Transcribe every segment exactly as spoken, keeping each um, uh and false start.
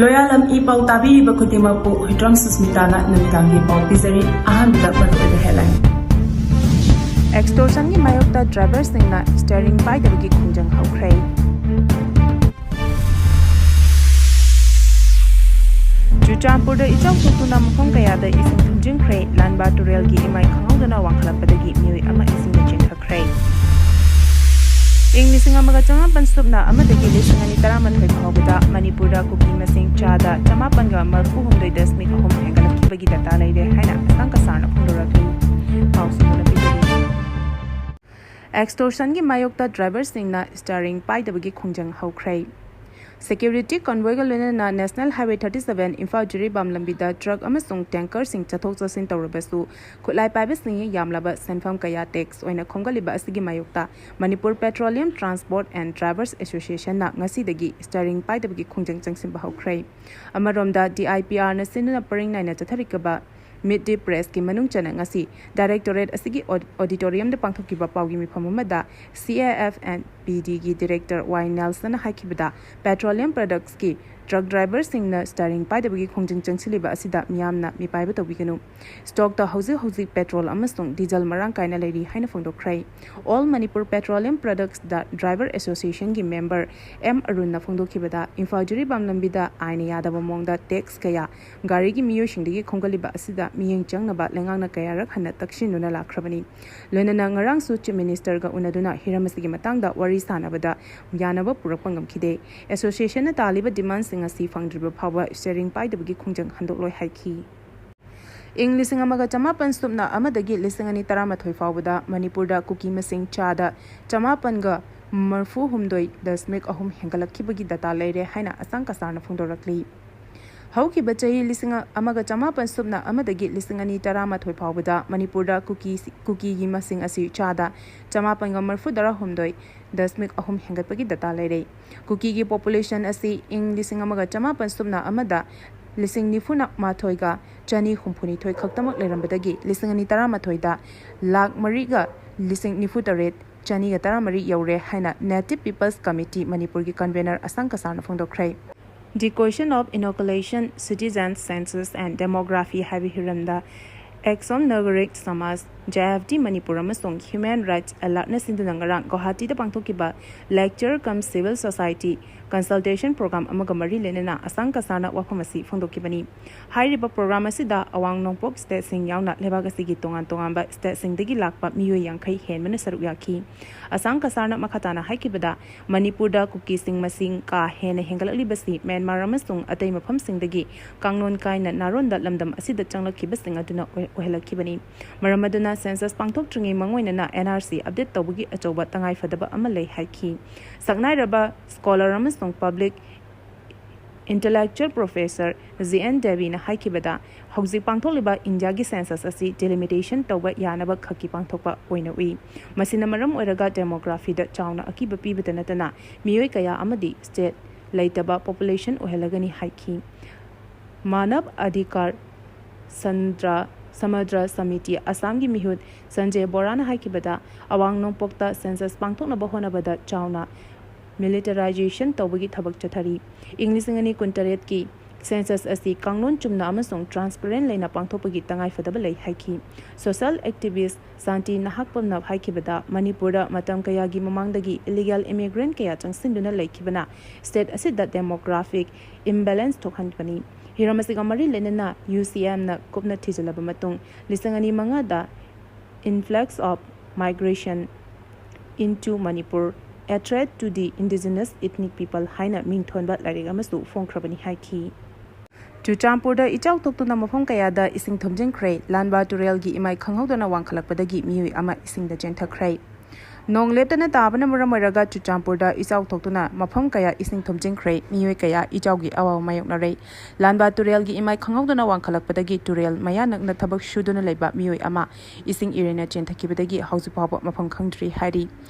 ꯂꯣꯌꯥꯂꯝ E ꯄꯥꯎ ꯇꯥꯕꯤꯔꯤꯕ ꯈꯨꯗꯤꯡꯃꯛꯄꯨ ꯍꯨꯏꯗ꯭ꯔꯣꯝ ꯁꯨꯁꯃꯤꯇꯥꯅ ꯅꯨꯃꯤꯗꯥꯡꯒꯤ ꯄꯥꯎ ꯄꯤꯖꯔꯤ꯫ ꯑꯍꯥꯟꯕꯗ ꯃꯔꯨꯑꯣꯏꯕ headline꯫ Extortionꯒꯤ ꯃꯥꯌꯣꯛꯇ driverꯁꯤꯡꯅ steering ꯄꯥꯏꯗꯕꯒꯤ ꯈꯣꯡꯖꯪ ꯍꯧꯈ꯭ꯔꯦ꯫ ꯆꯨꯔꯆꯥꯟꯄꯨꯔꯗ ꯏꯆꯥꯎ ꯊꯣꯛꯇꯨꯅ ꯃꯐꯝ ꯀꯌꯥꯗ ꯏꯁꯤꯡ ꯊꯨꯝꯖꯤꯟꯈ꯭ꯔꯦ꯫ ꯂꯥꯟꯕꯥ ꯇꯨꯔꯦꯜꯒꯤ ꯏꯃꯥꯏ ꯈꯪꯍꯧꯗꯅ ꯋꯥꯡꯈꯠꯂꯛꯄꯗꯒꯤ ꯃꯤꯑꯣꯏ ꯑꯃ ꯏꯁꯤꯡꯗ ꯆꯦꯟꯊꯈ꯭ꯔꯦ꯫ ꯏꯪ ꯂꯤꯁꯤꯡ ꯑꯃꯒ ꯆꯃꯥꯄꯟ ꯁꯨꯞꯅ ꯑꯃꯗꯒꯤ ꯂꯤꯁꯤꯡ ꯑꯅꯤ ꯇꯔꯥꯃꯥꯊꯣꯏ ꯐꯥꯎꯕꯗ ꯃꯅꯤꯄꯨꯔꯗ ꯀꯨꯀꯤ ꯃꯁꯤꯡ ꯆꯥꯗ ꯆꯃꯥꯄꯟꯒ ꯃꯔꯤꯐꯨ ꯍꯨꯝꯗꯣꯏ ꯗꯁꯃꯤꯛ ꯑꯍꯨꯝ ꯍꯦꯟꯒꯠꯂꯛꯈꯤꯕꯒꯤ data ꯂꯩꯔꯦ ꯍꯥꯏꯅ ꯑꯁꯥꯡ ꯀꯁꯥꯔꯅ ꯐꯣꯡꯗꯣꯔꯛꯂꯤ꯫ ꯄꯥꯎꯁꯤꯡ ꯃꯨꯟꯅ ꯄꯤꯖꯔꯤ꯫ Extortionꯒꯤ ꯃꯥꯌꯣꯛꯇ driverꯁꯤꯡꯅ steering ꯄꯥꯏꯗꯕꯒꯤ ꯈꯣꯡꯖꯪ ꯍꯧꯈ꯭ꯔꯦ꯫ Security convoyꯒ ꯂꯣꯏꯅꯅ National Highway thirty seven Imphal Jiribam ꯂꯝꯕꯤꯗ truck ꯑꯃꯁꯨꯡ tankerꯁꯤꯡ ꯆꯠꯊꯣꯛ ꯆꯠꯁꯤꯟ ꯇꯧꯔꯕꯁꯨ, ꯈꯨꯠꯂꯥꯏ ꯄꯥꯏꯕꯁꯤꯡꯅ ꯌꯥꯝꯂꯕ ꯁꯦꯟꯐꯝ ꯀꯌꯥ tax ꯑꯣꯏꯅ ꯈꯣꯝꯒꯠꯂꯤꯕ ꯑꯁꯤꯒꯤ ꯃꯥꯌꯣꯛꯇ Manipur Petroleum Transport and Drivers Associationꯅ ꯉꯁꯤꯗꯒꯤ steering ꯄꯥꯏꯗꯕꯒꯤ ꯈꯣꯡꯖꯪ ꯆꯪꯁꯤꯟꯕ ꯍꯧꯈ꯭ꯔꯦ꯫ ꯑꯃꯔꯣꯝꯗ, DIPRꯅ ꯁꯤꯟꯗꯨꯅ ꯄꯔꯤꯡ ꯅꯥꯏꯅ ꯆꯠꯊꯔꯤꯕ Meet the Pressꯀꯤ ꯃꯅꯨꯡ ꯆꯟꯅ ꯉꯁꯤ directorate ꯑꯁꯤꯒꯤ aud-, auditoriumꯗ ꯄꯥꯡꯊꯣꯛꯈꯤꯕ ꯄꯥꯎꯒꯤ ꯃꯤꯐꯝ ꯑꯃꯗ C A F and P Dꯒꯤ director Y Nelsonꯅ ꯍꯥꯏꯈꯤꯕꯗ, petroleum productsꯀꯤ truck driverꯁꯤꯡꯅ steering ꯄꯥꯏꯗꯕꯒꯤ ꯈꯣꯡꯖꯪ ꯆꯪꯁꯤꯜꯂꯤꯕ ꯑꯁꯤꯗ ꯃꯤꯌꯥꯝꯅ ꯃꯤꯄꯥꯏꯕ ꯇꯧꯕꯤꯒꯅꯨ꯫ Stockꯇ ꯍꯧꯖꯤꯛ ꯍꯧꯖꯤꯛ petrol ꯑꯃꯁꯨꯡ diesel ꯃꯔꯥꯡ ꯀꯥꯏꯅ ꯂꯩꯔꯤ ꯍꯥꯏꯅ ꯐꯣꯡꯗꯣꯛꯈ꯭ꯔꯦ꯫ All Manipur Petroleum Productsꯇ Driver Associationꯒꯤ member M Arunꯅ ꯐꯣꯡꯗꯣꯛꯈꯤꯕꯗ, Imphal Jiribam ꯂꯝꯕꯤꯗ ꯑꯥꯏꯟꯅ ꯌꯥꯗꯕ ꯃꯑꯣꯡꯗ tax ꯀꯌꯥ ꯒꯥꯔꯤꯒꯤ ꯃꯤꯑꯣꯏꯁꯤꯡꯗꯒꯤ ꯈꯣꯝꯒꯠꯂꯤꯕ ꯑꯁꯤꯗ ꯃꯤꯠꯌꯦꯡ ꯆꯪꯅꯕ ꯂꯩꯉꯥꯛꯅ ꯀꯌꯥꯔꯛ ꯍꯟꯅ ꯇꯛꯁꯤꯟꯗꯨꯅ ꯂꯥꯛꯈ꯭ꯔꯕꯅꯤ꯫ ꯂꯣꯏꯅꯅ ꯉꯔꯥꯡꯁꯨ Chief Ministerꯒ ꯎꯅꯗꯨꯅ ꯍꯤꯔꯝ ꯑꯁꯤꯒꯤ ꯃꯇꯥꯡꯗ ꯋꯥꯔꯤ ꯁꯥꯅꯕꯗ ꯌꯥꯅꯕ ꯄꯨꯔꯛꯄ ꯉꯝꯈꯤꯗꯦ꯫ Associationꯅ ꯇꯥꯜꯂꯤꯕ demandꯁꯤꯡ ꯑꯁꯤ ꯐꯪꯗ꯭ꯔꯤꯕ ꯐꯥꯎꯕ steering ꯄꯥꯏꯗꯕꯒꯤ ꯈꯣꯡꯖꯪ ꯍꯟꯗꯣꯛꯂꯣꯏ ꯍꯥꯏꯈꯤ꯫ ꯏꯪ ꯂꯤꯁꯤꯡ ꯑꯃꯒ ꯆꯃꯥꯄꯟ ꯁꯨꯞꯅ ꯑꯃꯗꯒꯤ ꯂꯤꯁꯤꯡ ꯑꯅꯤ ꯇꯔꯥꯃꯥꯊꯣꯏ ꯐꯥꯎꯕꯗ ꯃꯅꯤꯄꯨꯔꯗ ꯀꯨꯀꯤ ꯃꯁꯤꯡ ꯆꯥꯗ ꯆꯃꯥꯄꯟꯒ ꯃꯔꯤꯐꯨ ꯍꯨꯝꯗꯣꯏ ꯗꯁꯃꯤꯛ ꯑꯍꯨꯝ ꯍꯦꯟꯒꯠꯂꯛꯈꯤꯕꯒꯤ data ꯂꯩꯔꯦ ꯍꯥꯏꯅ ꯑꯁꯥꯡ ꯀꯁꯥꯔꯅ ꯐꯣꯡꯗꯣꯔꯛꯂꯤ꯫ ꯍꯧꯈꯤꯕ ꯆꯍꯤ ꯂꯤꯁꯤꯡ ꯑꯃꯒ ꯆꯃꯥꯄꯟ ꯁꯨꯞꯅ ꯑꯃꯗꯒꯤ ꯂꯤꯁꯤꯡ ꯑꯅꯤ ꯇꯔꯥꯃꯥꯊꯣꯏ ꯐꯥꯎꯕꯗ ꯃꯅꯤꯄꯨꯔꯗ ꯀꯨꯀꯤ, ꯀꯨꯀꯤꯒꯤ ꯃꯁꯤꯡ ꯑꯁꯤ ꯆꯥꯗ ꯆꯃꯥꯄꯟꯒ ꯃꯔꯤꯐꯨ ꯇꯔꯥ ꯍꯨꯝꯗꯣꯏ ꯗꯁꯃꯤꯛ ꯑꯍꯨꯝ ꯍꯦꯟꯒꯠꯄꯒꯤ data ꯂꯩꯔꯦ꯫ ꯀꯨꯀꯤꯒꯤ population ꯑꯁꯤ ꯏꯪ ꯂꯤꯁꯤꯡ ꯑꯃꯒ ꯆꯃꯥꯄꯟ ꯁꯨꯞꯅ ꯑꯃꯗ ꯂꯤꯁꯤꯡ ꯅꯤꯐꯨ ꯃꯥꯊꯣꯏꯒ ꯆꯅꯤ ꯍꯨꯝꯐꯨ ꯅꯤꯊꯣꯏ ꯈꯛꯇꯃꯛ ꯂꯩꯔꯝꯕꯗꯒꯤ ꯂꯤꯁꯤꯡ ꯑꯅꯤ ꯇꯔꯥꯃꯥꯊꯣꯏꯗ ꯂꯥꯈ ꯃꯔꯤꯒ ꯂꯤꯁꯤꯡ ꯅꯤꯐꯨ ꯇꯔꯦꯠ ꯆꯅꯤꯒ ꯇꯔꯥꯃꯔꯤ ꯌꯧꯔꯦ ꯍꯥꯏꯅ Native People's Committee ꯃꯅꯤꯄꯨꯔꯒꯤ convener ꯑꯁꯥꯡ ꯀꯁꯥꯔꯅ ꯐꯣꯡꯗꯣꯛꯈ꯭ꯔꯦ꯫ The Question of Inoculation, Citizen Census and Demography ꯍꯥꯏꯕ ꯍꯤꯔꯝꯗ ꯑꯦꯛꯁꯣꯝ ꯅꯥꯒꯔꯤꯛ ꯁꯃꯥꯖ, ꯖꯦ ꯑꯦꯐ ꯗꯤ ꯃꯅꯤꯄꯨꯔ ꯑꯃꯁꯨꯡ Human Rights Alert ꯅ ꯁꯤꯟꯗꯨꯅ ꯉꯔꯥꯡ ꯒꯨꯋꯥꯍꯥꯇꯤꯗ ꯄꯥꯡꯊꯣꯛꯈꯤꯕ Lecture cum Civil Society Consultation Program ꯑꯃꯒ ꯃꯔꯤ ꯂꯩꯅꯅ ꯑꯁꯥꯡ ꯀꯁꯥꯔꯅ ꯋꯥꯐꯝ ꯑꯁꯤ ꯐꯣꯡꯗꯣꯛꯈꯤꯕꯅꯤ꯫ ꯍꯥꯏꯔꯤꯕ program ꯑꯁꯤꯗ ꯑꯋꯥꯡ ꯅꯣꯡꯄꯣꯛ state ꯁꯤꯡ ꯌꯥꯎꯅ ꯂꯩꯕꯥꯛ ꯑꯁꯤꯒꯤ ꯇꯣꯉꯥꯟ ꯇꯣꯉꯥꯟꯕ state ꯁꯤꯡꯗꯒꯤ ꯂꯥꯛꯄ ꯃꯤꯑꯣꯏ ꯌꯥꯡꯈꯩ ꯍꯦꯟꯕꯅ ꯁꯔꯨꯛ ꯌꯥꯈꯤ꯫ ꯑꯁꯥꯡ ꯀꯁꯥꯔꯅ ꯃꯈꯥ ꯇꯥꯅ ꯍꯥꯏꯈꯤꯕꯗ, ꯃꯅꯤꯄꯨꯔꯗ ꯀꯨꯀꯤꯁꯤꯡ ꯃꯁꯤꯡ ꯀꯥ ꯍꯦꯟꯅ ꯍꯦꯟꯒꯠꯂꯛꯂꯤꯕꯁꯤ ꯃ꯭ꯌꯥꯟꯃꯥꯔ ꯑꯃꯁꯨꯡ ꯑꯇꯩ ꯃꯐꯝꯁꯤꯡꯗꯒꯤ ꯀꯥꯡꯂꯣꯟ ꯀꯥꯏꯅ ꯅꯥꯔꯣꯟꯗ ꯂꯝꯗꯝ ꯑꯁꯤꯗ ꯆꯪꯂꯛꯈꯤꯕꯁꯤꯡ ꯑꯗꯨꯅ ꯑꯣꯏ-, ꯑꯣꯏꯍꯜꯂꯛꯈꯤꯕꯅꯤ꯫ ꯃꯔꯝ ꯑꯗꯨꯅ census ꯄꯥꯡꯊꯣꯛꯇ꯭ꯔꯤꯉꯩ ꯃꯥꯡꯑꯣꯏꯅꯅ N R C update ꯇꯧꯕꯒꯤ ꯑꯆꯧꯕ ꯇꯉꯥꯏꯐꯗꯕ ꯑꯃ ꯂꯩ ꯍꯥꯏꯈꯤ꯫ ꯁꯛꯅꯥꯏꯔꯕ scholar ꯑꯃꯁꯨꯡ public intellectual professor G N ꯗꯦꯕꯤꯅ ꯍꯥꯏꯈꯤꯕꯗ, ꯍꯧꯖꯤꯛ ꯄꯥꯡꯊꯣꯛꯂꯤꯕ ꯏꯟꯗꯤꯌꯥꯒꯤ census ꯑꯁꯤ delimitation ꯇꯧꯕ ꯌꯥꯅꯕ ꯈꯛꯀꯤ ꯄꯥꯡꯊꯣꯛꯄ ꯑꯣꯏꯅ ꯎꯏ꯫ ꯃꯁꯤꯅ ꯃꯔꯝ ꯑꯣꯏꯔꯒ demographyꯗ ꯆꯥꯎꯅ ꯑꯀꯤꯕ ꯄꯤꯕꯇ ꯅꯠꯇꯅ ꯃꯤꯑꯣꯏ ꯀꯌꯥ ꯑꯃꯗꯤ state ꯂꯩꯇꯕ population ꯑꯣꯏꯍꯜꯂꯒꯅꯤ ꯍꯥꯏꯈꯤ꯫ ꯃꯥꯅꯕ ꯑꯙꯤꯀꯥꯔ ꯁꯟꯗ꯭ꯔ ꯁꯃꯗ꯭ꯔ ꯁꯃꯤꯇꯤ ꯑꯁꯥꯝꯒꯤ ꯃꯤꯍꯨꯠ ꯁꯟꯖꯦ ꯕꯣꯔꯥꯅ ꯍꯥꯏꯈꯤꯕꯗ, ꯑꯋꯥꯡ ꯅꯣꯡꯄꯣꯛꯇ census ꯄꯥꯡꯊꯣꯛꯅꯕ ꯍꯣꯠꯅꯕꯗ ꯆꯥꯎꯅ militarization ꯇꯧꯕꯒꯤ ꯊꯕꯛ ꯆꯠꯊꯔꯤ꯫ ꯏꯪ ꯂꯤꯁꯤꯡ ꯑꯅꯤ ꯀꯨꯟꯇꯔꯦꯠꯀꯤ census ꯑꯁꯤ ꯀꯥꯡꯂꯣꯟ ꯆꯨꯝꯅ ꯑꯃꯁꯨꯡ transparent ꯂꯩꯅ ꯄꯥꯡꯊꯣꯛꯄꯒꯤ ꯇꯉꯥꯏꯐꯗꯕ ꯂꯩ ꯍꯥꯏꯈꯤ꯫ Social activist ꯁꯥꯟꯇꯤ ꯅꯍꯥꯛꯄꯝꯅ ꯍꯥꯏꯈꯤꯕꯗ, ꯃꯅꯤꯄꯨꯔꯗ ꯃꯇꯝ ꯀꯌꯥꯒꯤ ꯃꯃꯥꯡꯗꯒꯤ illegal immigrant ꯀꯌꯥ ꯆꯪꯁꯤꯟꯗꯨꯅ ꯂꯩꯈꯤꯕꯅ state ꯑꯁꯤꯗ demographic imbalance ꯊꯣꯛꯍꯟꯕꯅꯤ꯫ ꯍꯤꯔꯝ ꯑꯁꯤꯒ ꯃꯔꯤ ꯂꯩꯅꯅ ꯌꯨ ꯁꯤ ꯑꯦꯝꯅ ꯀꯨꯞꯅ ꯊꯤꯖꯤꯜꯂꯕ ꯃꯇꯨꯡ, ꯂꯤꯁꯤꯡ ꯑꯅꯤ ꯃꯉꯥꯗ Influx of Migration into Manipur, A Threat to the Indigenous Ethnic People ꯍꯥꯏꯅ ꯃꯤꯡꯊꯣꯟꯕ ꯂꯥꯏꯔꯤꯛ ꯑꯃꯁꯨ ꯐꯣꯡꯈ꯭ꯔꯕꯅꯤ ꯍꯥꯏꯈꯤ꯫ ꯆꯨꯔꯆꯥꯟꯄꯨꯔꯗ ꯏꯆꯥꯎ ꯊꯣꯛꯇꯨꯅ ꯃꯐꯝ ꯀꯌꯥꯗ ꯏꯁꯤꯡ ꯊꯨꯝꯖꯤꯟꯈ꯭ꯔꯦ꯫ ꯂꯥꯟꯕꯥ ꯇꯨꯔꯦꯜꯒꯤ ꯏꯃꯥꯏ ꯈꯪꯍꯧꯗꯅ ꯋꯥꯡꯈꯠꯂꯛꯄꯗꯒꯤ ꯃꯤꯑꯣꯏ ꯑꯃ ꯏꯁꯤꯡꯗ ꯆꯦꯟꯊꯈ꯭ꯔꯦ꯫ ꯅꯣꯡ ꯂꯦꯞꯇꯅ ꯇꯥꯕꯅ ꯃꯔꯝ ꯑꯣꯏꯔꯒ ꯆꯨꯔꯆꯥꯟꯄꯨꯔꯗ ꯏꯆꯥꯎ ꯊꯣꯛꯇꯨꯅ ꯃꯐꯝ ꯀꯌꯥ ꯏꯁꯤꯡ ꯊꯨꯝꯖꯤꯟꯈ꯭ꯔꯦ꯫ ꯃꯤꯑꯣꯏ ꯀꯌꯥ ꯏꯆꯥꯎꯒꯤ ꯑꯋꯥꯕ ꯃꯥꯌꯣꯛꯅꯔꯦ꯫ ꯂꯥꯟꯕꯥ ꯇꯨꯔꯦꯜꯒꯤ ꯏꯃꯥꯏ ꯈꯪꯍꯧꯗꯅ ꯋꯥꯡꯈꯠꯂꯛꯄꯗꯒꯤ ꯇꯨꯔꯦꯜ ꯃꯌꯥ ꯅꯛꯅ ꯊꯕꯛ ꯁꯨꯗꯨꯅ ꯂꯩꯕ ꯃꯤꯑꯣꯏ ꯑꯃ ꯏꯁꯤꯡ ꯏꯔꯩꯅ ꯆꯦꯟꯊꯈꯤꯕꯗꯒꯤ ꯍꯧꯖꯤꯛ ꯐꯥꯎꯕ ꯃꯐꯝ ꯈꯪꯗ꯭ꯔꯤ ꯍꯥꯏꯔꯤ꯫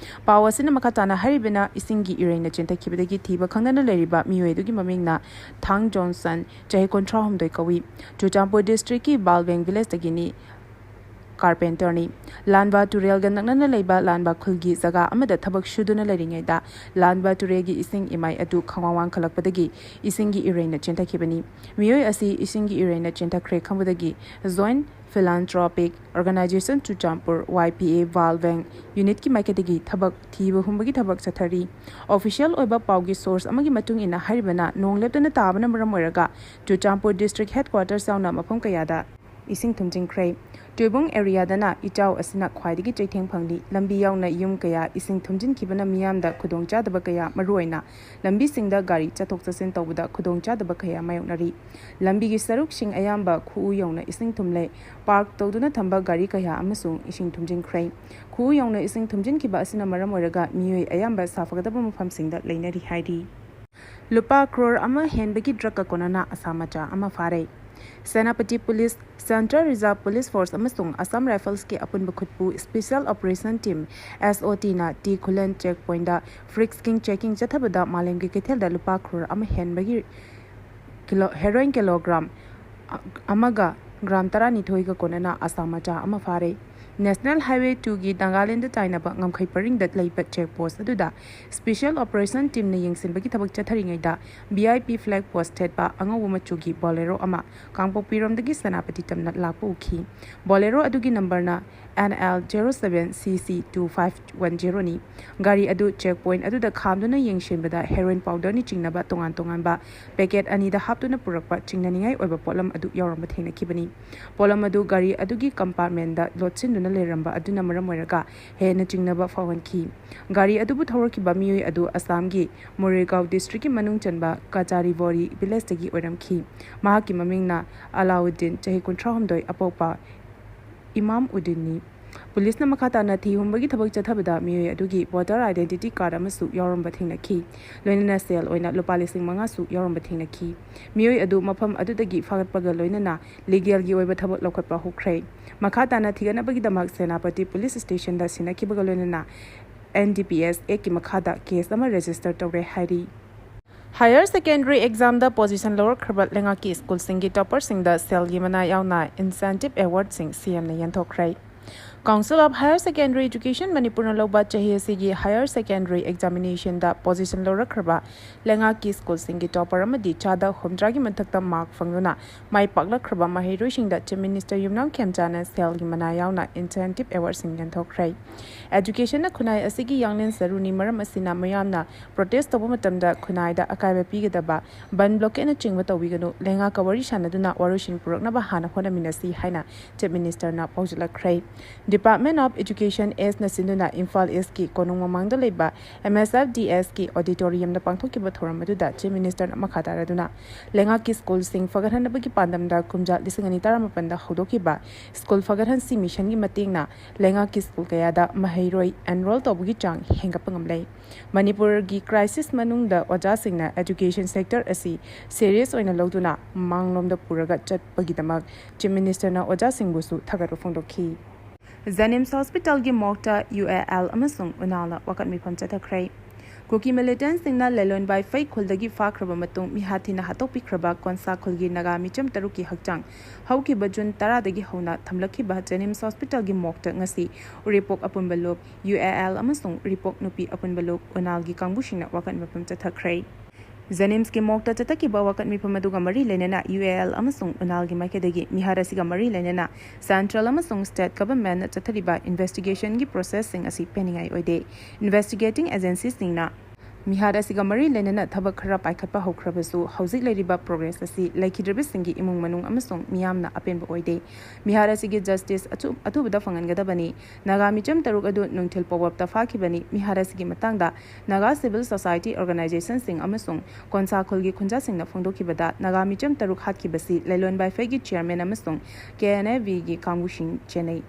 ꯄꯥꯎ ꯑꯁꯤꯅ ꯃꯈꯥ ꯇꯥꯅ ꯍꯥꯏꯔꯤꯕꯅ, ꯏꯁꯤꯡꯒꯤ ꯏꯔꯩꯅ ꯆꯦꯟꯊꯈꯤꯕꯗꯒꯤ ꯊꯤꯕ ꯈꯪꯗꯅ ꯂꯩꯔꯤꯕ ꯃꯤꯑꯣꯏ ꯑꯗꯨꯒꯤ ꯃꯃꯤꯡꯅ ꯊꯥꯡ ꯖꯣꯟꯁꯟ, ꯆꯍꯤ ꯀꯨꯟꯊ꯭ꯔꯥꯍꯨꯝꯗꯣꯏ ꯀꯧꯏ꯫ ꯆꯨꯔꯆꯥꯟꯄꯨꯔ districtꯀꯤ ꯕꯥꯜꯕꯦꯡ villageꯇꯒꯤꯅꯤ꯫ ꯀꯥꯔꯄꯦꯟꯇꯔꯅꯤ꯫ ꯂꯥꯟꯕ ꯇꯨꯔꯦꯜꯒ ꯅꯛꯅꯅ ꯂꯩꯕ ꯂꯥꯟꯕ ꯈꯨꯜꯒꯤ ꯖꯒꯥ ꯑꯃꯗ ꯊꯕꯛ ꯁꯨꯗꯨꯅ ꯂꯩꯔꯤꯉꯩꯗ ꯂꯥꯟꯕ ꯇꯨꯔꯦꯜꯒꯤ ꯏꯁꯤꯡ ꯏꯃꯥꯏ ꯑꯗꯨ ꯈꯪꯋꯥꯡ ꯋꯥꯡꯈꯠꯂꯛꯄꯗꯒꯤ ꯏꯁꯤꯡꯒꯤ ꯏꯔꯩꯅ ꯆꯦꯟꯊꯈꯤꯕꯅꯤ꯫ ꯃꯤꯑꯣꯏ ꯑꯁꯤ ꯏꯁꯤꯡꯒꯤ ꯏꯔꯩꯅ ꯆꯦꯟꯊꯈ꯭ꯔꯦ ꯈꯪꯕꯗꯒꯤ Joint Philanthropic Organization Churachandpur, Y P A, World Bank unitꯀꯤ ꯃꯥꯏꯀꯩꯗꯒꯤ ꯊꯕꯛ ꯊꯤꯕ ꯍꯨꯝꯕꯒꯤ ꯊꯕꯛ ꯆꯠꯊꯔꯤ꯫ Official ꯑꯣꯏꯕ ꯄꯥꯎꯒꯤ source ꯑꯃꯒꯤ ꯃꯇꯨꯡ ꯏꯟꯅ ꯍꯥꯏꯔꯤꯕꯅ ꯅꯣꯡ ꯂꯦꯞꯇꯅ ꯇꯥꯕꯅ ꯃꯔꯝ ꯑꯣꯏꯔꯒ ꯆꯨꯔꯆꯥꯟꯄꯨꯔ district headquarters ꯌꯥꯎꯅ ꯃꯐꯝ ꯀꯌꯥꯗ ꯏꯁꯤꯡ ꯊꯨꯝꯖꯤꯟꯈ꯭ꯔꯦ꯫ ꯇꯨꯏꯕꯨꯡ areaꯗꯅ ꯏꯆꯥꯎ ꯑꯁꯤꯅ ꯈ꯭ꯋꯥꯏꯗꯒꯤ ꯆꯩꯊꯦꯡ ꯐꯪꯂꯤ꯫ ꯂꯝꯕꯤ ꯌꯥꯎꯅ ꯌꯨꯝ ꯀꯌꯥ ꯏꯁꯤꯡ ꯊꯨꯝꯖꯤꯟꯈꯤꯕꯅ ꯃꯤꯌꯥꯝꯗ ꯈꯨꯗꯣꯡꯆꯥꯗꯕ ꯀꯌꯥ, ꯃꯔꯨꯑꯣꯏꯅ ꯂꯝꯕꯤꯁꯤꯡꯗ ꯒꯥꯔꯤ ꯆꯠꯊꯣꯛ ꯆꯠꯁꯤꯟ ꯇꯧꯕꯗ ꯈꯨꯗꯣꯡꯆꯥꯗꯕ ꯀꯌꯥ ꯃꯥꯌꯣꯛꯅꯔꯤ꯫ ꯂꯝꯕꯤꯒꯤ ꯁꯔꯨꯛꯁꯤꯡ ꯑꯌꯥꯝꯕ ꯈꯨꯎ ꯌꯧꯅ ꯏꯁꯤꯡ ꯊꯨꯝꯂꯦ꯫ Park ꯇꯧꯗꯨꯅ ꯊꯝꯕ ꯒꯥꯔꯤ ꯀꯌꯥ ꯑꯃꯁꯨ ꯏꯁꯤꯡ ꯊꯨꯝꯖꯤꯟꯈ꯭ꯔꯦ꯫ ꯈꯨꯎ ꯌꯧꯅ ꯏꯁꯤꯡ ꯊꯨꯝꯖꯤꯟꯈꯤꯕ ꯑꯁꯤꯅ ꯃꯔꯝ ꯑꯣꯏꯔꯒ ꯃꯤꯑꯣꯏ ꯑꯌꯥꯝꯕ ꯁꯥꯐꯒꯗꯕ ꯃꯐꯝꯁꯤꯡꯗ ꯂꯩꯅꯔꯤ ꯍꯥꯏꯔꯤ꯫ ꯂꯨꯄꯥ ꯀ꯭ꯔꯣꯔ ꯑꯃ ꯍꯦꯟꯕꯒꯤ ꯗ꯭ꯔꯒꯀ ꯀꯣꯟꯅꯅ ꯑꯁꯥꯝ ꯃꯆꯥ ꯑꯃ ꯐꯥꯔꯦ꯫ Senapati police, Central Reserve Police Force ꯑꯃꯁꯨꯡ Assam Riflesꯀꯤ ꯑꯄꯨꯟꯕ ꯈꯨꯠꯄꯨ Special Operation Team, S O Tꯅ ꯇꯤ ꯈꯨꯂꯦꯟ check pointꯗ frisking checking ꯆꯠꯊꯕꯗ ꯃꯥꯂꯦꯝꯒꯤ ꯀꯩꯊꯦꯜꯗ ꯂꯨꯄꯥ ꯀ꯭ꯔꯣꯔ ꯑꯃ ꯍꯦꯟꯕꯒꯤ ꯀꯤꯂꯣ, heroin kilogram ꯑꯃꯒ gram ꯇꯔꯥꯅꯤꯊꯣꯏꯒ ꯀꯣꯟꯅꯅ ꯑꯁꯥꯝ ꯃꯆꯥ ꯑꯃ ꯐꯥꯔꯦ꯫ National Highway twoꯒꯤ ꯅꯥꯒꯥꯂꯦꯟꯗ ꯇꯥꯏꯅꯕ ꯉꯝꯈꯩ ꯄꯔꯤꯡꯗ ꯂꯩꯕ check post ꯑꯗꯨꯗ Special Operation Teamꯅ ꯌꯦꯡꯁꯤꯟꯕꯒꯤ ꯊꯕꯛ ꯆꯠꯊꯔꯤꯉꯩꯗ V I P flag post ꯊꯦꯠꯄ ꯑꯉꯧꯕ ꯃꯆꯨꯒꯤ Bolero ꯑꯃ ꯀꯥꯡꯄꯣꯛꯄꯤꯔꯣꯝꯗꯒꯤ ꯁꯦꯅꯥꯄꯇꯤ ꯇꯝꯅ ꯂꯥꯛꯄ ꯎꯈꯤ꯫ Bolero ꯑꯗꯨꯒꯤ numberꯅ N L zero seven C C two five one zeroꯅꯤ꯫ ꯒꯥꯔꯤ ꯑꯗꯨ check point ꯑꯗꯨꯗ ꯈꯥꯝꯗꯨꯅ ꯌꯦꯡꯁꯤꯟꯕꯗ heroin powderꯅ ꯆꯤꯡꯅꯕ ꯇꯣꯉꯥꯟ ꯇꯣꯉꯥꯟꯕ packet ꯑꯅꯤꯗ ꯍꯥꯞꯇꯨꯅ ꯄꯨꯔꯛꯄ ꯆꯤꯡꯅꯅꯤꯡꯉꯥꯏ ꯑꯣꯏꯕ ꯄꯣꯠꯂꯝ ꯑꯗꯨ ꯌꯥꯎꯔꯝꯕ ꯊꯦꯡꯅꯈꯤꯕꯅꯤ꯫ ꯄꯣꯠꯂꯝ ꯑꯗꯨ ꯒꯥꯔꯤ ꯑꯗꯨꯒꯤ compartmentꯗ ꯂꯣꯠꯁꯤꯟꯗꯨꯅ ꯂꯩꯔꯝꯕ ꯑꯗꯨꯅ ꯃꯔꯝ ꯑꯣꯏꯔꯒ ꯍꯦꯟꯅ ꯆꯤꯡꯅꯕ ꯐꯥꯎꯍꯟꯈꯤ꯫ ꯒꯥꯔꯤ ꯑꯗꯨꯕꯨ ꯊꯧꯔꯛꯈꯤꯕ ꯃꯤꯑꯣꯏ ꯑꯗꯨ ꯑꯁꯥꯝꯒꯤ ꯃꯣꯔꯦꯒꯥꯎ districtꯀꯤ ꯃꯅꯨꯡ ꯆꯟꯕ ꯀꯆꯥꯔꯤꯕꯣꯔꯤ villageꯇꯒꯤ ꯑꯣꯏꯔꯝꯈꯤ꯫ ꯃꯍꯥꯛꯀꯤ ꯃꯃꯤꯡꯅ ꯑꯂꯥꯎꯗꯤꯟ, ꯆꯍꯤ ꯀꯨꯟꯊ꯭ꯔꯥꯍꯨꯝꯗꯣꯏ, ꯑꯄꯣꯛꯄ ꯏꯃꯥꯝ ꯎꯗꯤꯟꯅꯤ꯫ ꯄꯨꯂꯤꯁꯅ ꯃꯈꯥ ꯇꯥꯅ ꯊꯤ ꯍꯨꯝꯕꯒꯤ ꯊꯕꯛ ꯆꯠꯊꯕꯗ ꯃꯤꯑꯣꯏ ꯑꯗꯨꯒꯤ voter identity card ꯑꯃꯁꯨ ꯌꯥꯎꯔꯝꯕ ꯊꯦꯡꯅꯈꯤ꯫ ꯂꯣꯏꯅꯅ ꯁꯦꯜ ꯑꯣꯏꯅ ꯂꯨꯄꯥ ꯂꯤꯁꯤꯡ ꯃꯉꯥꯁꯨ ꯌꯥꯎꯔꯝꯕ ꯊꯦꯡꯅꯈꯤ꯫ ꯃꯤꯑꯣꯏ ꯑꯗꯨ ꯃꯐꯝ ꯑꯗꯨꯗꯒꯤ ꯐꯥꯒꯠꯄꯒ ꯂꯣꯏꯅꯅ legalꯒꯤ ꯑꯣꯏꯕ ꯊꯕꯛ ꯂꯧꯈꯠꯄ ꯍꯧꯈ꯭ꯔꯦ꯫ ꯃꯈꯥ ꯇꯥꯅ ꯊꯤꯒꯠꯅꯕꯒꯤꯗꯃꯛ ꯁꯦꯅꯥꯄꯇꯤ ꯄꯨꯂꯤꯁ stationꯗ ꯁꯤꯟꯅꯈꯤꯕꯒ ꯂꯣꯏꯅꯅ N D P S Actꯀꯤ ꯃꯈꯥꯗ case ꯑꯃ register ꯇꯧꯔꯦ ꯍꯥꯏꯔꯤ꯫ Higher Secondary Examꯗ position ꯂꯧꯔꯛꯈ꯭ꯔꯕ ꯂꯩꯉꯥꯛꯀꯤ ꯁ꯭ꯀꯨꯜꯁꯤꯡꯒꯤ topperꯁꯤꯡꯗ ꯁꯦꯜꯒꯤ ꯃꯅꯥ ꯌꯥꯎꯅ incentive awardꯁꯤꯡ CMꯅ ꯌꯦꯟꯊꯣꯛꯈ꯭ꯔꯦ꯫ Council of Higher Secondary Education ꯃꯅꯤꯄꯨꯔꯅ ꯂꯧꯕ ꯆꯍꯤ ꯑꯁꯤꯒꯤ Higher Secondary Examinationꯗ position ꯂꯧꯔꯛꯈ꯭ꯔꯕ ꯂꯩꯉꯥꯛꯀꯤ ꯁ꯭ꯀꯨꯜꯁꯤꯡꯒꯤ topper ꯑꯃꯗꯤ ꯆꯥꯗ ꯍꯨꯝꯗ꯭ꯔꯥꯒꯤ ꯃꯊꯛꯇ mark ꯐꯪꯗꯨꯅ ꯃꯥꯏ ꯄꯥꯛꯂꯛꯈ꯭ꯔꯕ ꯃꯍꯩꯔꯣꯏꯁꯤꯡꯗ Chief Minister ꯌꯨꯝꯅꯥꯝ ꯈꯦꯝꯆꯥꯅ ꯁꯦꯜꯒꯤ ꯃꯅꯥ ꯌꯥꯎꯅ incentive awardꯁꯤꯡ ꯌꯦꯟꯊꯣꯛꯈ꯭ꯔꯦ꯫ Educationꯅ ꯈꯨꯟꯅꯥꯏ ꯑꯁꯤꯒꯤ ꯌꯥꯡꯂꯦꯟ ꯁꯔꯨꯅꯤ, ꯃꯔꯝ ꯑꯁꯤꯅ ꯃꯤꯌꯥꯝꯅ protest ꯇꯧꯕ ꯃꯇꯝꯗ ꯈꯨꯟꯅꯥꯏꯗ ꯑꯀꯥꯏꯕ ꯄꯤꯒꯗꯕ ꯕꯟ ꯕ꯭ꯂꯣꯀꯦꯠꯅꯆꯤꯡꯕ ꯇꯧꯕꯤꯒꯅꯨ, ꯂꯩꯉꯥꯛꯀ ꯋꯥꯔꯤ ꯁꯥꯟꯅꯗꯨꯅ ꯋꯥꯔꯣꯏꯁꯤꯟ ꯄꯨꯔꯛꯅꯕ ꯍꯥꯟꯅ ꯍꯣꯠꯅꯃꯤꯟꯅꯁꯤ ꯍꯥꯏꯅ Chief Ministerꯅ ꯄꯥꯎꯖꯦꯜꯂꯛꯈ꯭ꯔꯦ꯫ Department of Education Sꯅ ꯁꯤꯟꯗꯨꯅ ꯏꯝꯐꯥꯜ Eastꯀꯤ ꯀꯣꯅꯨꯡ ꯃꯃꯥꯡꯗ ꯂꯩꯕ MSFDSꯀꯤ auditoriumꯗ ꯄꯥꯡꯊꯣꯛꯈꯤꯕ ꯊꯧꯔꯝ ꯑꯗꯨꯗ Chief Ministerꯅ ꯃꯈꯥ ꯇꯥꯔꯗꯨꯅ ꯂꯩꯉꯥꯛꯀꯤ ꯁ꯭ꯀꯨꯜꯁꯤꯡ ꯐꯒꯠꯍꯟꯅꯕꯒꯤ ꯄꯥꯟꯗꯝꯗ ꯀꯨꯝꯖꯥ ꯂꯤꯁꯤꯡ ꯑꯅꯤ ꯇꯔꯥꯃꯥꯄꯟꯗ ꯍꯧꯗꯣꯛꯈꯤꯕ ꯁ꯭ꯀꯨꯜ ꯐꯒꯠꯍꯟꯁꯤ ꯃꯤꯁꯟꯒꯤ ꯃꯇꯦꯡꯅ ꯂꯩꯉꯥꯛꯀꯤ ꯁ꯭ꯀꯨꯜ ꯀꯌꯥꯗ ꯃꯍꯩꯔꯣꯏ enroll ꯇꯧꯕꯒꯤ ꯆꯥꯡ ꯍꯦꯟꯒꯠꯄ ꯉꯝꯂꯦ꯫ ꯃꯅꯤꯄꯨꯔꯒꯤ crisis ꯃꯅꯨꯡꯗ ꯑꯣꯖꯥꯁꯤꯡꯅ education sector ꯑꯁꯤ serious ꯑꯣꯏꯅ ꯂꯧꯗꯨꯅ ꯃꯥꯡꯂꯣꯝꯗ ꯄꯨꯔꯒ ꯆꯠꯄꯒꯤꯗꯃꯛ Chief Ministerꯅ ꯑꯣꯖꯥꯁꯤꯡꯕꯨꯁꯨ ꯊꯥꯒꯠꯄ ꯐꯣꯡꯗꯣꯛꯈꯤ꯫ JNIMS Hospitalꯒꯤ morgueꯇ UAL ꯑꯃꯁꯨꯡ ꯎꯅꯥꯜꯅ ꯋꯥꯀꯠ ꯃꯤꯐꯝ ꯆꯠꯊꯈ꯭ꯔꯦ꯫ ꯀꯨꯀꯤ militantꯁꯤꯡꯅ ꯂꯦꯂꯣꯟ ꯕꯥꯏꯐꯩ ꯈꯨꯜꯗꯒꯤ ꯐꯥꯈ꯭ꯔꯕ ꯃꯇꯨꯡ ꯃꯤꯍꯥꯠ ꯊꯤꯅ ꯍꯥꯠꯇꯣꯛꯄꯤꯈ꯭ꯔꯕ ꯀꯣꯟꯁꯥ ꯈꯨꯜꯒꯤ ꯅꯥꯒꯥ ꯃꯤꯆꯝ ꯇꯔꯨꯛꯀꯤ ꯍꯛꯆꯥꯡ ꯍꯧꯈꯤꯕ ꯖꯨꯟ ꯇꯔꯥꯗꯒꯤ ꯍꯧꯅ ꯊꯝꯂꯛꯈꯤꯕ JNIMS Hospitalꯒꯤ morgueꯇ ꯉꯁꯤ ꯎꯔꯤꯄꯣꯛ ꯑꯄꯨꯟꯕ ꯂꯨꯞ, UAL ꯑꯃꯁꯨꯡ ꯎꯔꯤꯄꯣꯛ ꯅꯨꯄꯤ ꯑꯄꯨꯟꯕ ꯂꯨꯞ, ꯎꯅꯥꯜꯒꯤ ꯀꯥꯡꯕꯨꯁꯤꯡꯅ ꯋꯥꯀꯠ ꯃꯤꯐꯝ ꯆꯠꯊꯈ꯭ꯔꯦ꯫ JNIMSꯀꯤ morgueꯇ ꯆꯠꯊꯈꯤꯕ ꯋꯥꯀꯠ ꯃꯤꯐꯝ ꯑꯗꯨꯒ ꯃꯔꯤ ꯂꯩꯅꯅ UAL ꯑꯃꯁꯨꯡ ꯎꯅꯥꯜꯒꯤ ꯃꯥꯏꯀꯩꯗꯒꯤ ꯃꯤꯍꯥꯠ ꯑꯁꯤꯒ ꯃꯔꯤ ꯂꯩꯅꯅ central ꯑꯃꯁꯨꯡ state governmentꯅ ꯆꯠꯊꯔꯤꯕ investigationꯒꯤ processꯁꯤꯡ ꯑꯁꯤ ꯄꯦꯟꯅꯤꯡꯉꯥꯏ ꯑꯣꯏꯗꯦ꯫ Investigating agencyꯁꯤꯡꯅ ꯃꯤꯍꯥꯠ ꯑꯁꯤꯒ ꯃꯔꯤ ꯂꯩꯅꯅ ꯊꯕꯛ ꯈꯔ ꯄꯥꯏꯈꯠꯄ ꯍꯧꯈ꯭ꯔꯕꯁꯨ, ꯍꯧꯖꯤꯛ ꯂꯩꯔꯤꯕ progress ꯑꯁꯤ ꯂꯩꯈꯤꯗ꯭ꯔꯕꯁꯤꯡꯒꯤ ꯏꯃꯨꯡ ꯃꯅꯨꯡ ꯑꯃꯁꯨꯡ ꯃꯤꯌꯥꯝꯅ ꯑꯄꯦꯟꯕ ꯑꯣꯏꯗꯦ꯫ ꯃꯤꯍꯥꯠ ꯑꯁꯤꯒꯤ justice ꯑꯊꯨ-, ꯑꯊꯨꯕꯗ ꯐꯪꯍꯟꯒꯗꯕꯅꯤ꯫ ꯅꯥꯒꯥ ꯃꯤꯆꯝ ꯇꯔꯨꯛ ꯑꯗꯨ ꯅꯨꯡꯊꯤꯜ ꯄꯣꯋꯞꯇ ꯐꯥꯈꯤꯕꯅꯤ꯫ ꯃꯤꯍꯥꯠ ꯑꯁꯤꯒꯤ ꯃꯇꯥꯡꯗ ꯅꯥꯒꯥ civil society organizationꯁꯤꯡ ꯑꯃꯁꯨꯡ ꯀꯣꯟꯁꯥ ꯈꯨꯜꯒꯤ ꯈꯨꯟꯖꯥꯁꯤꯡꯅ ꯐꯣꯡꯗꯣꯛꯈꯤꯕꯗ, ꯅꯥꯒꯥ ꯃꯤꯆꯝ ꯇꯔꯨꯛ ꯍꯥꯠꯈꯤꯕꯁꯤ ꯂꯦꯂꯣꯟ ꯕꯥꯏꯐꯩꯒꯤ chairman ꯑꯃꯁꯨꯡ KNAVꯒꯤ ꯀꯥꯡꯕꯨꯁꯤꯡ ꯆꯦꯟꯅꯩ꯫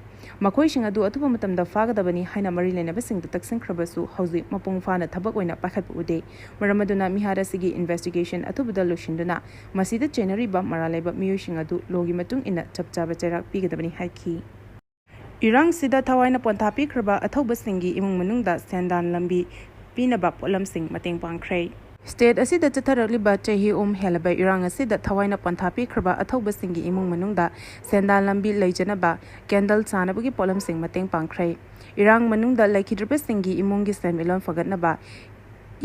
ꯃꯈꯣꯏꯁꯤꯡ ꯑꯗꯨ ꯑꯊꯨꯕ ꯃꯇꯝꯗ ꯐꯥꯒꯗꯕꯅꯤ ꯍꯥꯏꯅ ꯃꯔꯤ ꯂꯩꯅꯕꯁꯤꯡꯗ ꯇꯛꯁꯤꯟꯈ꯭ꯔꯕꯁꯨ, ꯍꯧꯖꯤꯛ ꯃꯄꯨꯡ ꯐꯥꯅ ꯊꯕꯛ ꯑꯣꯏꯅ ꯄꯥꯏꯈꯠꯄ ꯎꯗꯦ꯫ ꯃꯔꯝ ꯑꯗꯨꯅ ꯃꯤꯍꯥꯠ ꯑꯁꯤꯒꯤ investigation ꯑꯊꯨꯕꯗ ꯂꯣꯏꯁꯤꯟꯗꯨꯅ ꯃꯁꯤꯗ ꯆꯦꯟꯅꯔꯤꯕ ꯃꯔꯥꯜ ꯂꯩꯕ ꯃꯤꯑꯣꯏꯁꯤꯡ ꯑꯗꯨ lawꯒꯤ ꯃꯇꯨꯡ ꯏꯟꯅ ꯆꯞ ꯆꯥꯕ ꯆꯩꯔꯥꯛ ꯄꯤꯒꯗꯕꯅꯤ ꯍꯥꯏꯈꯤ꯫ ꯏꯔꯥꯡꯁꯤꯗ ꯊꯋꯥꯏꯅ ꯄꯣꯟꯊꯥ ꯄꯤꯈ꯭ꯔꯕ ꯑꯊꯧꯕꯁꯤꯡꯒꯤ ꯏꯃꯨꯡ ꯃꯅꯨꯡꯗ ꯁꯦꯟꯗꯥꯟ ꯂꯝꯕꯤ ꯄꯤꯅꯕ ꯄꯣꯠꯂꯝꯁꯤꯡ ꯃꯇꯦꯡ ꯄꯥꯡꯈ꯭ꯔꯦ꯫ ꯁ꯭ꯇꯦꯠ ꯑꯁꯤꯗ ꯆꯠꯊꯔꯛꯂꯤꯕ ꯆꯍꯤ ꯑꯍꯨꯝ ꯍꯦꯜꯂꯕ ꯏꯔꯥꯡ ꯑꯁꯤꯗ ꯊꯋꯥꯏꯅ ꯄꯣꯟꯊꯥ ꯄꯤꯈ꯭ꯔꯕ ꯑꯊꯧꯕꯁꯤꯡꯒꯤ ꯏꯃꯨꯡ ꯃꯅꯨꯡꯗ ꯁꯦꯟꯗꯥꯟ ꯂꯝꯕꯤ ꯂꯩꯖꯅꯕ ꯀꯦꯟꯗꯜ ꯁꯥꯅꯕꯒꯤ ꯄꯣꯠꯂꯝꯁꯤꯡ ꯃꯇꯦꯡ ꯄꯥꯡꯈ꯭ꯔꯦ꯫ ꯏꯔꯥꯡ ꯃꯅꯨꯡꯗ ꯂꯩꯈꯤꯗ꯭ꯔꯕꯁꯤꯡꯒꯤ ꯏꯃꯨꯡꯒꯤ ꯁꯦꯟꯃꯤꯠꯂꯣꯟ ꯐꯒꯠꯅꯕ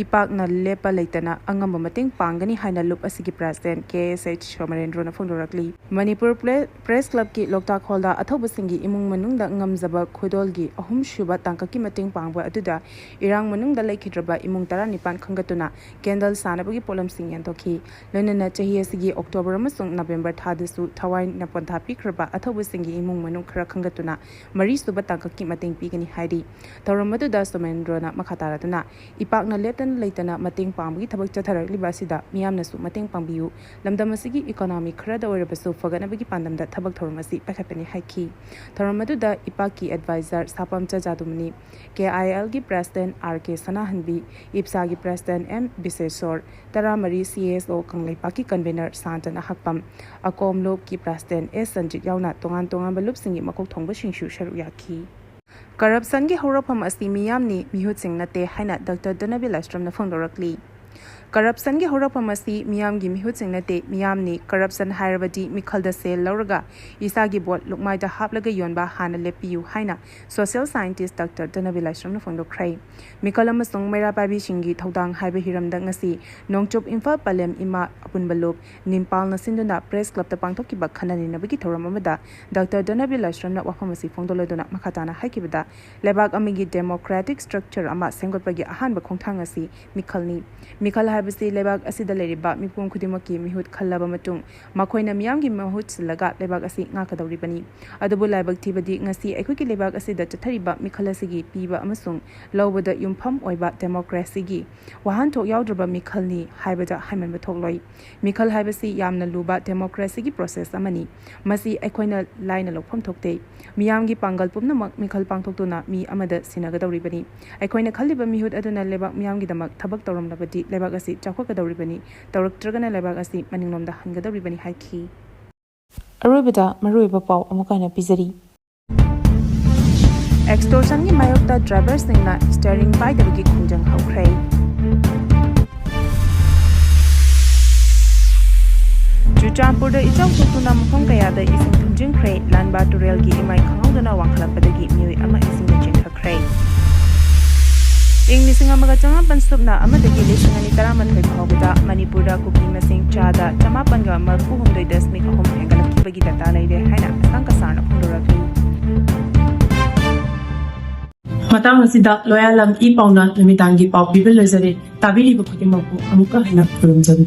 ꯏꯄꯥꯛꯅ ꯂꯦꯞꯄ ꯂꯩꯇꯅ ꯑꯉꯝꯕ ꯃꯇꯦꯡ ꯄꯥꯡꯒꯅꯤ ꯍꯥꯏꯅ ꯂꯨꯞ ꯑꯁꯤꯒꯤ ꯄ꯭ꯔꯦꯁꯤꯗꯦꯟꯠ ꯀꯦ ꯑꯦꯁ ꯑꯩꯆ ꯁꯣꯃꯔꯦꯟꯗ꯭ꯔꯣꯅ ꯐꯣꯡꯗꯣꯔꯛꯂꯤ꯫ ꯃꯅꯤꯄꯨꯔ ꯄ꯭ꯔꯦ-, ꯄ꯭ꯔꯦꯁ ꯀ꯭ꯂꯕꯀꯤ ꯂꯣꯛꯇꯥꯛ ꯍꯣꯜꯗ ꯑꯊꯧꯕꯁꯤꯡꯒꯤ ꯏꯃꯨꯡ ꯃꯅꯨꯡꯗ ꯉꯝꯖꯕ ꯈꯨꯗꯣꯜꯒꯤ ꯑꯍꯨꯝꯁꯨꯕ ꯇꯥꯡꯀꯛꯀꯤ ꯃꯇꯦꯡ ꯄꯥꯡꯕ ꯑꯗꯨꯗ ꯏꯔꯥꯡ ꯃꯅꯨꯡꯗ ꯂꯩꯈꯤꯗ꯭ꯔꯕ ꯏꯃꯨꯡ ꯇꯔꯥꯅꯤꯄꯥꯟ ꯈꯟꯒꯠꯇꯨꯅ ꯀꯦꯟꯗꯜ ꯁꯥꯅꯕꯒꯤ ꯄꯣꯠꯂꯝꯁꯤꯡ ꯌꯦꯟꯊꯣꯛꯈꯤ꯫ ꯂꯣꯏꯅꯅ ꯆꯍꯤ ꯑꯁꯤꯒꯤ ꯑꯣꯛꯇꯣꯕꯔ ꯑꯃꯁꯨꯡ ꯅꯕꯦꯝꯕꯔ ꯊꯥꯗꯁꯨ ꯊꯋꯥꯏꯅ ꯄꯣꯟꯊꯥ ꯄꯤꯈ꯭ꯔꯕ ꯑꯊꯧꯕꯁꯤꯡꯒꯤ ꯏꯃꯨꯡ ꯃꯅꯨꯡ ꯈꯔ ꯈꯟꯒꯠꯇꯨꯅ ꯃꯔꯤꯁꯨꯕ ꯇꯥꯡꯀꯛꯀꯤ ꯃꯇꯦꯡ ꯄꯤꯒꯅꯤ ꯍꯥꯏꯔꯤ꯫ ꯊꯧꯔꯝ ꯑꯗꯨꯗ ꯁꯣꯃꯦꯟꯗ꯭ꯔꯣꯅ ꯃꯈꯥ ꯇꯥꯔꯗꯨꯅ ꯏꯄꯥꯛꯅ ꯂꯦꯞꯇꯅ ꯂꯩꯇꯅ ꯃꯇꯦꯡ ꯄꯥꯡꯕꯒꯤ ꯊꯕꯛ ꯆꯠꯊꯔꯛꯂꯤꯕ ꯑꯁꯤꯗ ꯃꯤꯌꯥꯝꯅꯁꯨ ꯃꯇꯦꯡ ꯄꯥꯡꯕꯤꯌꯨ꯫ ꯂꯝꯗꯝ ꯑꯁꯤꯒꯤ ꯏꯀꯣꯅꯣꯃꯤ ꯈꯔꯗ ꯑꯣꯏꯔꯕꯁꯨ ꯐꯒꯠꯅꯕꯒꯤ ꯄꯥꯟꯗꯝꯗ ꯊꯕꯛ ꯊꯧꯔꯝ ꯑꯁꯤ ꯄꯥꯏꯈꯠꯄꯅꯤ ꯍꯥꯏꯈꯤ꯫ ꯊꯧꯔꯝ ꯑꯗꯨꯗ ꯏꯄꯥꯛꯀꯤ ꯑꯦꯗꯚꯥꯏꯖꯔ ꯁꯥꯄꯝꯆ ꯖꯥꯗꯨꯃꯅꯤ, ꯀꯦ ꯑꯥꯏ ꯑꯦꯜꯒꯤ ꯄ꯭ꯔꯦꯁꯤꯗꯦꯟꯠ ꯑꯥꯔ ꯀꯦ ꯁꯅꯥꯍꯟꯕꯤ, ꯏꯞꯁꯥꯒꯤ ꯄ꯭ꯔꯦꯁꯤꯗꯦꯟꯠ ꯑꯦꯝ ꯕꯤꯁꯦꯁꯣꯔ, ꯇꯔꯥꯃꯔꯤ ꯁꯤ ꯑꯦꯁ ꯑꯣ ꯀꯪꯂꯩꯄꯥꯛꯀꯤ ꯀꯟꯚꯦꯅꯔ ꯁꯥꯟꯇꯅ ꯍꯛꯄꯝ, ꯑꯀꯣꯝ ꯂꯨꯞꯀꯤ ꯄ꯭ꯔꯦꯁꯤꯗꯦꯟꯠ ꯑꯦꯁ ꯁꯟꯖꯤꯠ ꯌꯥꯎꯅ ꯇꯣꯉꯥꯟ ꯇꯣꯉꯥꯟꯕ ꯂꯨꯞꯁꯤꯡꯒꯤ ꯃꯀꯣꯛ ꯊꯣꯡꯕꯁꯤꯡꯁꯨ ꯁꯔꯨꯛ ꯌꯥꯈꯤ꯫ ꯀꯔꯞꯁꯟꯒꯤ ꯍꯧꯔꯛꯐꯝ ꯑꯁꯤ ꯃꯤꯌꯥꯝꯅꯤ, ꯃꯤꯍꯨꯠꯁꯤꯡ ꯅꯠꯇꯦ ꯍꯥꯏꯅ ꯗꯥꯛꯇꯔ ꯙꯅꯕꯤꯔ ꯂꯥꯏꯁ꯭ꯔꯝꯅ ꯐꯣꯡꯗꯣꯔꯛꯂꯤ꯫ ꯀꯔꯞꯁꯟꯒꯤ ꯍꯧꯔꯛꯐꯝ ꯑꯁꯤ ꯃꯤꯌꯥꯝꯒꯤ ꯃꯤꯍꯨꯠꯁꯤꯡ ꯅꯠꯇꯦ, ꯃꯤꯌꯥꯝꯅꯤ꯫ ꯀꯔꯞꯁꯟ ꯍꯥꯏꯔꯕꯗꯤ ꯃꯤꯈꯜꯗ ꯁꯦꯜ ꯂꯧꯔꯒ ꯏꯁꯥꯒꯤ ꯚꯣꯠ ꯂꯨꯛꯃꯥꯏꯗ ꯍꯥꯞꯂꯒ ꯌꯣꯟꯕ ꯍꯥꯟꯅ ꯂꯦꯞꯄꯤꯌꯨ ꯍꯥꯏꯅ ꯁꯣꯁꯤꯌꯦꯜ ꯁꯥꯏꯟꯇꯤꯁ꯭ꯠ ꯗꯥꯛꯇꯔ ꯙꯅꯕꯤꯔ ꯂꯥꯏꯁ꯭ꯔꯝꯅ ꯐꯣꯡꯗꯣꯛꯈ꯭ꯔꯦ꯫ ꯃꯤꯈꯜ ꯑꯃꯁꯨꯡ ꯃꯩꯔꯥ ꯄꯥꯏꯕꯤꯁꯤꯡꯒꯤ ꯊꯧꯗꯥꯡ ꯍꯥꯏꯕ ꯍꯤꯔꯝꯗ ꯉꯁꯤ ꯅꯣꯡꯆꯨꯞ ꯏꯝꯐꯥꯜ ꯄꯂꯦꯝ ꯏꯃꯥ ꯑꯄꯨꯟꯕ ꯂꯨꯞ ꯅꯤꯝꯄꯥꯜꯅ ꯁꯤꯟꯗꯨꯅ ꯄ꯭ꯔꯦꯁ ꯀ꯭ꯂꯕꯇ ꯄꯥꯡꯊꯣꯛꯈꯤꯕ ꯈꯟꯅ ꯅꯩꯅꯕꯒꯤ ꯊꯧꯔꯝ ꯑꯃꯗ ꯗꯥꯛꯇꯔ ꯙꯅꯕꯤꯔ ꯂꯥꯏꯁ꯭ꯔꯝꯅ ꯋꯥꯐꯝ ꯑꯁꯤ ꯐꯣꯡꯗꯣꯛꯂꯗꯨꯅ ꯃꯈꯥ ꯇꯥꯅ ꯍꯥꯏꯈꯤꯕꯗ, ꯂꯩꯕꯥꯛ ꯑꯃꯒꯤ ꯗꯦꯃꯣꯀ꯭ꯔꯦꯇꯤꯛ ꯁ꯭ꯇ꯭ꯔꯛꯆꯔ ꯑꯃ ꯁꯦꯝꯒꯠꯄꯒꯤ ꯑꯍꯥꯟꯕ ꯈꯣꯡꯊꯥꯡ ꯑꯁꯤ ꯃꯤꯈꯜꯅꯤ꯫ ꯃꯤꯈꯜ ꯍꯥꯏꯕꯁꯤ ꯂꯩꯕꯥꯛ ꯑꯁꯤꯗ ꯂꯩꯔꯤꯕ ꯃꯤꯄꯨꯝ ꯈꯨꯗꯤꯡꯃꯛꯀꯤ ꯃꯤꯍꯨꯠ ꯈꯜꯂꯕ ꯃꯇꯨꯡ, ꯃꯈꯣꯏꯅ ꯃꯤꯌꯥꯝꯒꯤ ꯃꯍꯨꯠ ꯁꯤꯜꯂꯒ ꯂꯩꯕꯥꯛ ꯑꯁꯤ ꯉꯥꯛꯀꯗꯧꯔꯤꯕꯅꯤ꯫ ꯑꯗꯨꯕꯨ ꯂꯥꯏꯕꯛ ꯊꯤꯕꯗꯤ, ꯉꯁꯤ ꯑꯩꯈꯣꯏꯒꯤ ꯂꯩꯕꯥꯛ ꯑꯁꯤꯗ ꯆꯠꯊꯔꯤꯕ ꯃꯤꯈꯜ ꯑꯁꯤꯒꯤ ꯄꯤꯕ ꯑꯃꯁꯨꯡ ꯂꯧꯕꯗ ꯌꯨꯝꯐꯝ ꯑꯣꯏꯕ ꯗꯦꯃꯣꯀ꯭ꯔꯦꯁꯤꯒꯤ ꯋꯥꯍꯟꯊꯣꯛ ꯌꯥꯎꯗ꯭ꯔꯕ ꯃꯤꯈꯜꯅꯤ ꯍꯥꯏꯕꯗ ꯍꯥꯏꯃꯟꯕ ꯊꯣꯛꯂꯣꯏ꯫ ꯃꯤꯈꯜ ꯍꯥꯏꯕꯁꯤ ꯌꯥꯝꯅ ꯂꯨꯕ ꯗꯦꯃꯣꯀ꯭ꯔꯦꯁꯤꯒꯤ ꯄ꯭ꯔꯣꯁꯦꯁ ꯑꯃꯅꯤ꯫ ꯃꯁꯤ ꯑꯩꯈꯣꯏꯅ ꯂꯥꯏꯅ ꯂꯧꯐꯝ ꯊꯣꯛꯇꯦ꯫ ꯃꯤꯌꯥꯝꯒꯤ ꯄꯥꯡꯒꯜ ꯄꯨꯝꯅꯃꯛ ꯃꯤꯈꯜ ꯄꯥꯡꯊꯣꯛꯇꯨꯅ ꯃꯤ ꯑꯃꯗ ꯁꯤꯟꯅꯒꯗꯧꯔꯤꯕꯅꯤ꯫ ꯑꯩꯈꯣꯏꯅ ꯈꯜꯂꯤꯕ ꯃꯤꯍꯨꯠ ꯑꯗꯨꯅ ꯂꯩꯕꯥꯛ ꯃꯤꯌꯥꯝꯒꯤꯗꯃꯛ ꯊꯕꯛ ꯇꯧꯔꯝꯂꯕꯗꯤ ꯂꯩꯕꯥꯛ ꯑꯁꯤ ꯆꯥꯎꯈꯠꯀꯗꯧꯔꯤꯕꯅꯤ, ꯇꯧꯔꯛꯇ꯭ꯔꯒꯅ ꯂꯩꯕꯥꯛ ꯑꯁꯤ ꯃꯅꯤꯡꯂꯣꯝꯗ ꯍꯟꯒꯗꯧꯔꯤꯕꯅꯤ ꯍꯥꯏꯈꯤ꯫ ꯑꯔꯣꯏꯕꯗ ꯃꯔꯨꯑꯣꯏꯕ ꯄꯥꯎ ꯑꯃꯨꯛ ꯍꯟꯅ ꯄꯤꯖꯔꯤ꯫ ꯑꯦꯛꯁꯇꯣꯔꯁꯟꯒꯤ ꯃꯥꯌꯣꯛꯇ ꯗ꯭ꯔꯥꯏꯚꯔꯁꯤꯡꯅ ꯁ꯭ꯇꯤꯌꯔꯤꯡ ꯄꯥꯏꯗꯕꯒꯤ ꯈꯣꯡꯖꯪ ꯍꯧꯈ꯭ꯔꯦ꯫ ꯆꯨꯔꯆꯥꯟꯄꯨꯔꯗ ꯏꯆꯥꯎ ꯊꯣꯛꯇꯨꯅ ꯃꯐꯝ ꯀꯌꯥꯗ ꯏꯁꯤꯡ ꯊꯨꯝꯖꯤꯟꯈ꯭ꯔꯦ꯫ ꯂꯥꯟꯕꯥ ꯇꯨꯔꯦꯜꯒꯤ ꯏꯃꯥꯏ ꯈꯪꯍꯧꯗꯅ ꯋꯥꯡꯈꯠꯂꯛꯄꯗꯒꯤ ꯃꯤꯑꯣꯏ ꯑꯃ ꯏꯁꯤꯡꯗ ꯆꯦꯟꯊꯈ꯭ꯔꯦ꯫ ꯏꯪ ꯂꯤꯁꯤꯡ ꯑꯃꯒ ꯆꯃꯥꯄꯟ ꯁꯨꯞꯅ ꯑꯃꯗꯒꯤ ꯂꯤꯁꯤꯡ ꯑꯅꯤ ꯇꯔꯥꯃꯥꯊꯣꯏ ꯐꯥꯎꯕꯗ ꯃꯅꯤꯄꯨꯔꯗ ꯀꯨꯀꯤ ꯃꯁꯤꯡ ꯆꯥꯗ ꯆꯃꯥꯄꯟꯒ ꯃꯔꯤꯐꯨ ꯍꯨꯝꯗꯣꯏ ꯗꯁꯃꯤꯛ ꯑꯍꯨꯝ ꯍꯦꯟꯒꯠꯂꯛꯈꯤꯕꯒꯤ ꯗꯇꯥ ꯂꯩꯔꯦ ꯍꯥꯏꯅ ꯑꯁꯥꯡ ꯀꯁꯥꯔꯅ ꯐꯣꯡꯗꯣꯔꯛꯂꯤ꯫ ꯃꯇꯥꯡ ꯑꯁꯤꯗ ꯂꯣꯌꯥꯂꯝ ꯏ ꯄꯥꯎꯅ ꯅꯨꯃꯤꯗꯥꯡꯒꯤ ꯄꯥꯎ ꯄꯤꯕ ꯂꯣꯏꯖꯔꯦ꯫ ꯇꯥꯕꯤꯔꯤꯕ ꯈꯨꯗꯤꯡꯃꯛꯄꯨ ꯑꯃꯨꯛꯀ ꯍꯟꯅ ꯈꯨꯔꯨꯝꯖꯔꯤ꯫